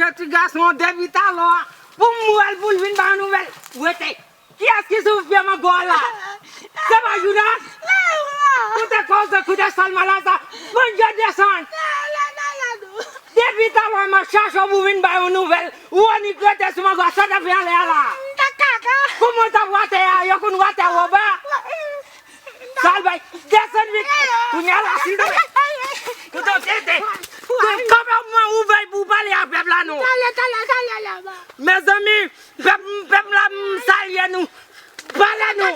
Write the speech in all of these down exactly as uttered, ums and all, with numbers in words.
Ti gason depi talè a pou m wè l pou l vin ba yon nouvèl. Rete. Kiyès ki sou pye mango a la? Se pa Jounas? Koute koze, koute sal malasa. Bon Dye desann. Depi talè a m ap chache w pou vin ba yon nouvèl. Ou annik rete sou mango a, sa t ap fè anlè a la? Kòman w t ap watè a? Yo konn watè w anba? Sal bay, desann vit. Kounye a la, silvouplè. Koute w tete. Kanpe w mwen ouvè pou w pale a pèp la non. Mezanmi, pèp, pèp la, m salye nou. Pale nou.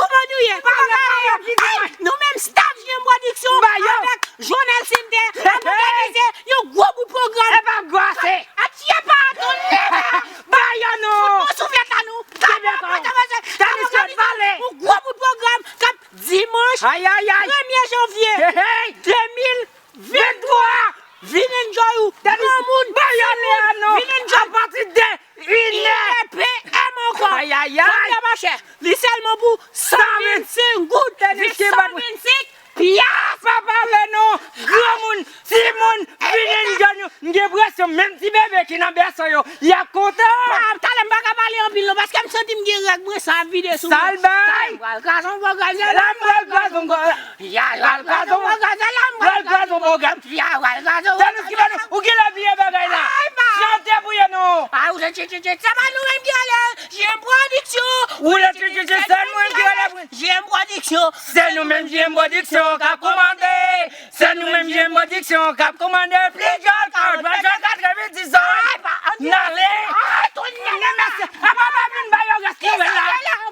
Kòman nou ye? Pale, pale, pale. Nou menm staff J M Production avèk Jonel Sinte ap òganize yon gwo bout pwogram. E pa gwo ase. Atye pa atann. Ba yo nou. Fout nou sou fèt la nou. Kenbe kò w. Tenis yo pale. Yon gwo bout pwogram k ap dimanch premye janvye de mil venntwa. Vin enjoy ou. Granmoun, timoun, vin enjoy. Apati de inè. P M ankò. Ayayay. Premye pa chè. Li sèlman pou san vennsenk goud. Vin san vennsenk pyas. Pa pale non. Granmoun, timoun, vin enjoy nou. M gen enpresyon menm ti bebe ki nan bèso yo, y ap kontan. Talè m pa ka pale anpil non, paske m santi m gen règ mwen, sa ap vide sou mwen. Sal bay. Talè m pral kraze yon pwogram. Talè m pral kraze yon pwogram. Ya, pral kraze yon pwogram. Talè m pral kraze yon pwogram. Ya, pral kraze yon pwogram. Ou genlè bliye bagay la. Chante pou yo non. Ay, ou se tchitchitchi, se pa nou menm ki rele J M Production. Ou se tchitchitchi, se nou menm ki rele J M Production. Se nou menm J M Production k ap kòmande. Se nou menm J M Production k ap kòmande pli djòl kawòt, pa djòl katrevenndis zòn. N ale. N ale, mesye. Apa pa vin ba yo rès nouvèl la?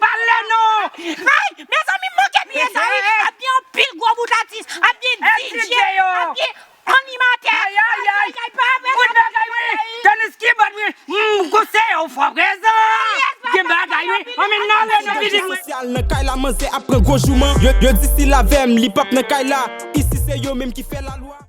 Pale non. Ay, mezanmi, m manke bliye sa wi. Ap gen anpil gwo bout atis, ap gen D J, ap gen animatè. Ayayay. Bout bagay wi. Tenis ki bat wi. M konseye w fò prezan. Gen bagay wi. Anmè n ale nan vini. Sosyal nan kay la, manzè ap pran gwo jouman. Yo, yo di si l avè m, li p ap nan kay la. Isi se yo menm ki fè lalwa.